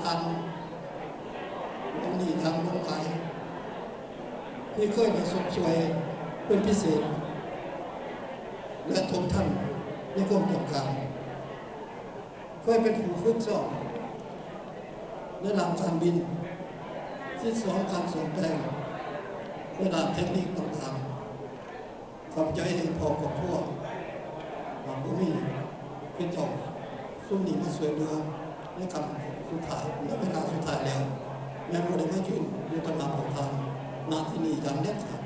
ານ ຫຼວງໜີ້ທາງຫຼວງຫຼາຍ ທີ່ເຄີຍໄດ້ຊົມຊ່ວຍເປັນພິເສດ ແລະ ທົບທວນໃນຄວາມຕ້ອງການ, ເຄີຍເປັນຜູ້ຝຶກຊ້ອມໃນດ້ານການບິນ, ສິດສອນການສ້ອມແປງໃນດ້ານເທັກນິກຕ່າງໆ. ຂ້າພະເຈົ້າເອງ ພໍ່ຄອບຄົວ ຫາກບໍ່ມີເຂົາເຈົ້າຊຸມນີ້ມາຊ່ວຍເຫຼືອໃນຂັ້ນສຸດທ້າຍ ໃນເວລາສຸດທ້າຍແລ້ວ ແມ່ນບໍ່ໄດ້ມາຢືນຢູ່ຕໍ່ໜ້າພວກທ່ານ ນະທີ່ນີ້ຢ່າງເດັດຂາດ.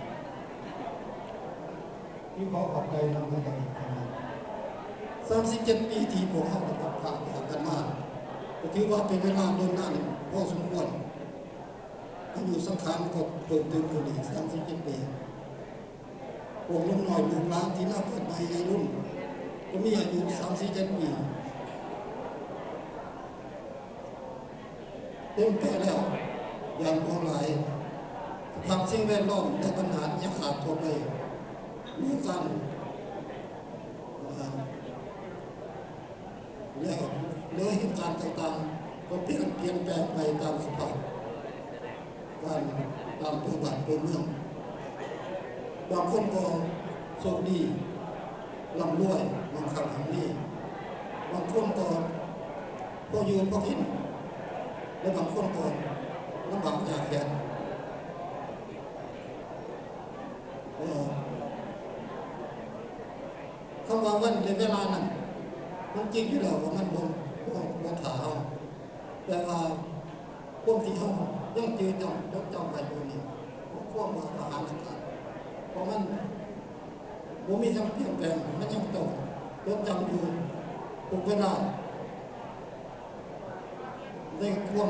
ຈຶ່ງຂໍຂອບໃຈນຳມາຈາກອີກຄັ້ງໜຶ່ງ. ສາມສິບເຈັດປີທີ່ພວກເຮົາໄດ້ພັດພາກຈາກກັນມາ ກໍຖືວ່າເປັນເວລາດົນນານພໍສົມຄວນ. ອາຍຸສັງຂານກໍເພີ່ມຕື່ມຂຶ້ນອີກສາມສິບເຈັດປີ. ພວກໜຸ່ມນ້ອຍລູກຫຼານທີ່ມາເກີດໃໝ່ໃຫຍ່ລຸນ ກໍມີອາຍຸສາມສິບເຈັດປີ ເຕັມແກ່ແລ້ວຢ່າງຫຼວງຫຼາຍ. ສະພາບສິ່ງແວດລ້ອມ ແລະ ບັນຫາທີ່ຍັງຂາດທົ່ວໄປ ມີການ ແລ້ວ ແລະ ເຫດການຕ່າງໆ ກໍປ່ຽນ ປ່ຽນແປງໄປຕາມສະພາບການ ຕາມໂຕບ້ານໂຕເມືອງ. ບາງຄົນກໍໂຊກດີ ລ່ຳລວຍ ມັ່ງຄັ່ງຮັ່ງມີ, ບາງຄົນກໍພໍຢູ່ພໍກິນ ແລະ ບາງຄົນກໍລຳບາກຍາກແຄ້ນ. ເອີ ຄຳວ່າວັນ ແລະ ເວລານັ້ນ ມັນຈິງຢູ່ແລ້ວວ່າມັນບໍ່ ບໍ່ ບໍ່ຖ້າເຮົາ, ແຕ່ວ່າຄວາມທີ່ເຮົາຍັງຈື່ຈຳ ຈົດຈຳໄວ້ຢູ່ນີ້ ຄວາມວ່າທະຫານອາກາດ ເພາະມັນບໍ່ມີຫຍັງປ່ຽນແປງ, ມັນຍັງຕ້ອງຈົດຈຳຢູ່ທຸກເວລາ. ໃນຄວາມ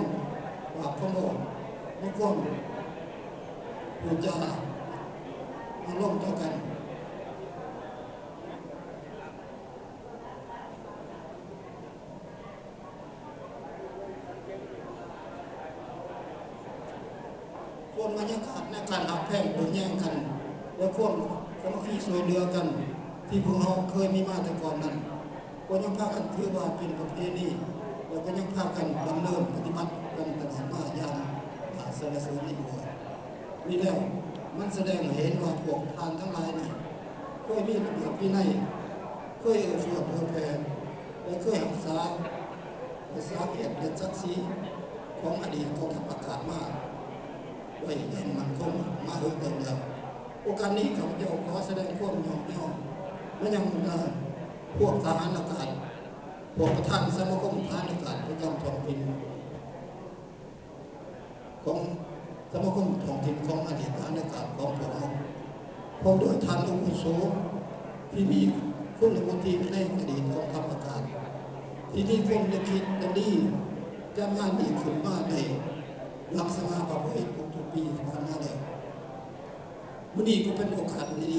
ປາກຄວາມເວົ້າ ໃນຄວາມປູດຈາ ອາລົມຕໍ່ກັນ. ສ່ວນບັນຍາກາດໃນການຮັກແພງເບິ່ງແຍງກັນ ແລະ ຄວາມສາມັກຄີຊ່ວຍເຫຼືອກັນ ທີ່ພວກເຮົາເຄີຍມີມາແຕ່ກ່ອນນັ້ນ ກໍຍັງພາກັນຖືວ່າເປັນປະເພນີ ແລະ ກໍຍັງພາກັນດຳເນີນປະຕິບັດກັນຕະຫຼອດມາຢ່າງສາລະເສີນໃນຫົວ. ນີ້ແລ້ວ ມັນສະແດງໃຫ້ເຫັນວ່າພວກທ່ານທັງຫຼາຍນີ້ ເຄີຍມີລະບຽບວິໄນ, ເຄີຍເອື້ອເຟື້ອເຜື່ອແຜ່ ແລະ ເຄີຍຮັກສາ ຮັກສາກຽດ ແລະ ສັກສີຂອງອະດີດກອງທັບອາກາດມາໄວ້ຢ່າງໝັ້ນຄົງມາເຫິງເຕີບແລ້ວ. ໂອກາດນີ້ ຂ້າພະເຈົ້າຂໍສະແດງຄວາມຍ້ອງຍໍມາຍັງບັນດາພວກທະຫານອາກາດ, ພວກປະທານສະມາຄົມທະຫານອາກາດປະຈຳທ້ອງຖິ່ນຂອງສະມາຄົມທ້ອງຖິ່ນຂອງອະດີດທະຫານອາກາດຂອງພວກເຮົາ, ພ້ອມດ້ວຍທ່ານອາວຸໂສທີ່ມີຄຸນວຸດທິໃນອະດີດກອງທັບອາກາດ ທີ່ມີຄວາມນຶກຄິດອັນດີ ຈັດງານນີ້ຂຶ້ນມາໃນລັກສະນະປະເພດທຸກໆປີທີ່ຜ່ານມາແລ້ວ. ມື້ນີ້ກໍເປັນໂອກາດອັນດີ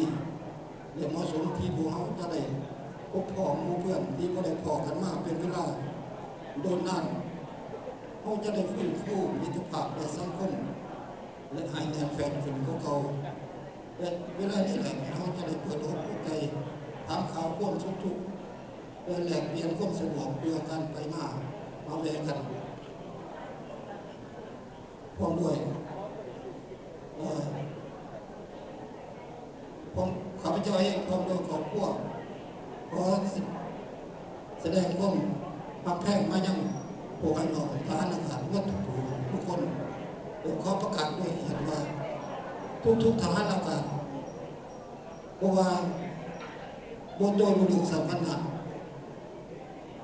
ແລະ ເໝາະສົມທີ່ພວກເຮົາຈະໄດ້ພົບພໍ້ໝູ່ເພື່ອນທີ່ບໍ່ໄດ້ພໍ້ກັນມາເປັນເວລາດົນນານ. ເຮົາຈະໄດ້ຟື້ນຟູມິດຕະພາບໃນສັງຄົມ ແລະ ໃຫ້ແໜ້ນແຟ້ນຂຶ້ນກວ່າເກົ່າ. ແລະ ເວລານີ້ແຫຼະ ເຮົາຈະໄດ້ເປີດອົກເປີດໃຈ ຖາມຂ່າວຄວາມສຸກທຸກ ແລະ ແລກປ່ຽນຄວາມສະດວກເພື່ອການໄປມາ ມາແວ່ກັນ. ພ້ອມດ້ວຍ ເອີ ພວກຂ້າພະເຈົ້າເອງ ພ້ອມດ້ວຍຄອບຄົວ ຂໍສະແດງຄວາມຮັກແພງມາຍັງພວກອ້າຍນ້ອງທະຫານອາກາດໝົດທຸກຜູ້ທຸກຄົນ ແລະ ຂໍປະກາດດ້ວຍກຽດວ່າ ທຸກໆທະຫານອາກາດ ບໍ່ວ່າບໍ່ໂຕ ຫຼື ສາມາດນະ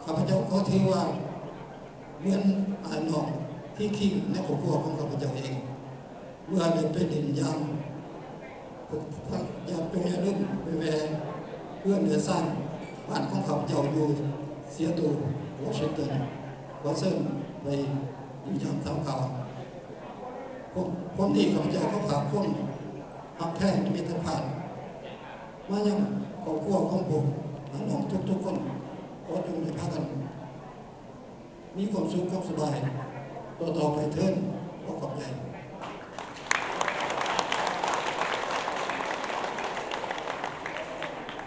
ຂ້າພະເຈົ້າຂໍຖືວ່າເໝືອນອ້າຍນ້ອງທີ່ຄີງໃນຄອບຄົວຂອງຂ້າພະເຈົ້າເອງ ເມື່ອໄດ້ໄປຫຼິ້ນຢາມ ຢ່າ ຈົ່ງຢ່າລືມໄປແວ່ເຮືອນເຮືອຊານບ້ານຂອງຂ້າພະເຈົ້າຢູ່ Seattle Washington. ຂໍເຊີນໄປຢ້ຽມຢາມຖາມຂ່າວ. ຜົມ ຜົມນີ້ ຂ້າພະເຈົ້າຂໍຝາກຄວາມຮັກແພງມິດຕະພາບມາຍັງຄອບຄົວຂອງພວກນ້ອງໆທຸກໆຄົນ. ຂໍຈົ່ງໄດ້ພາກັນມີຄວາມສຸກຄວາມສະບາຍຕໍ່ໆໄປເທີ້ນ. ຂໍຂອບໃຈ.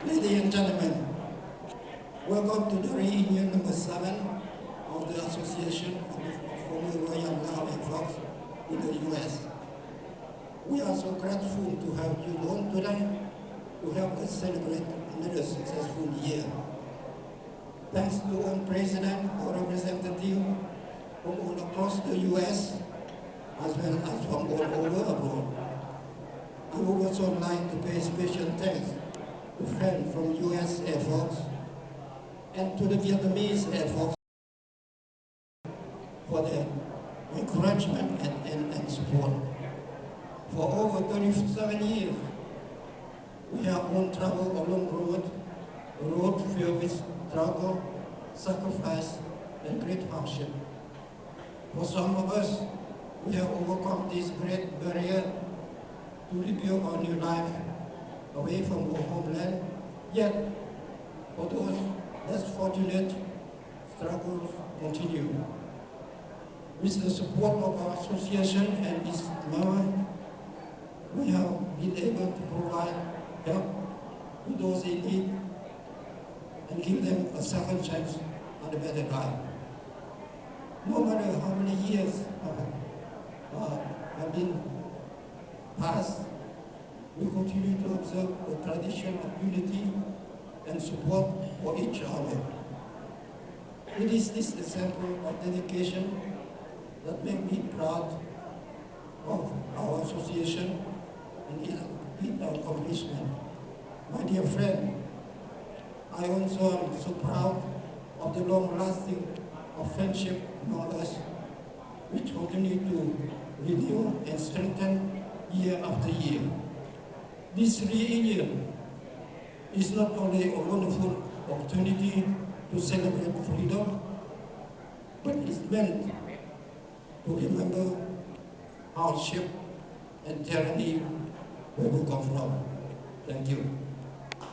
Ladies and gentlemen, welcome to the reunion number seven of the Association of the Former in the U S. We are so grateful to have you all today to help us celebrate another successful year. Thanks to all president or representative from all across the U S, as well as from all over abroad. I would also like to pay special thanks to friends from U S Air Force and to the Vietnamese Air Force for their encouragement and, and, and support. For over thirty-seven years, we have all traveled a long road, a road filled with struggle, sacrifice, and great hardship. For some of us, we have overcome this great barrier to rebuild our new life away from our homeland. Yet, for those less fortunate, struggles continue. With the support of our association and its members, we have been able to provide help to those in need and give them a second chance at a better life. No matter how many years have, uh, have been passed, we continue to observe a tradition of unity and support for each other. It is this example of dedication that makes me proud of our association and its, its accomplishment. My dear friend, I also am so proud of the long-lasting of friendship among us, which continue to renew and strengthen year after year. This reunion is not only a wonderful opportunity to celebrate freedom, but is meant to remember hardship and tyranny where we come from. Thank you.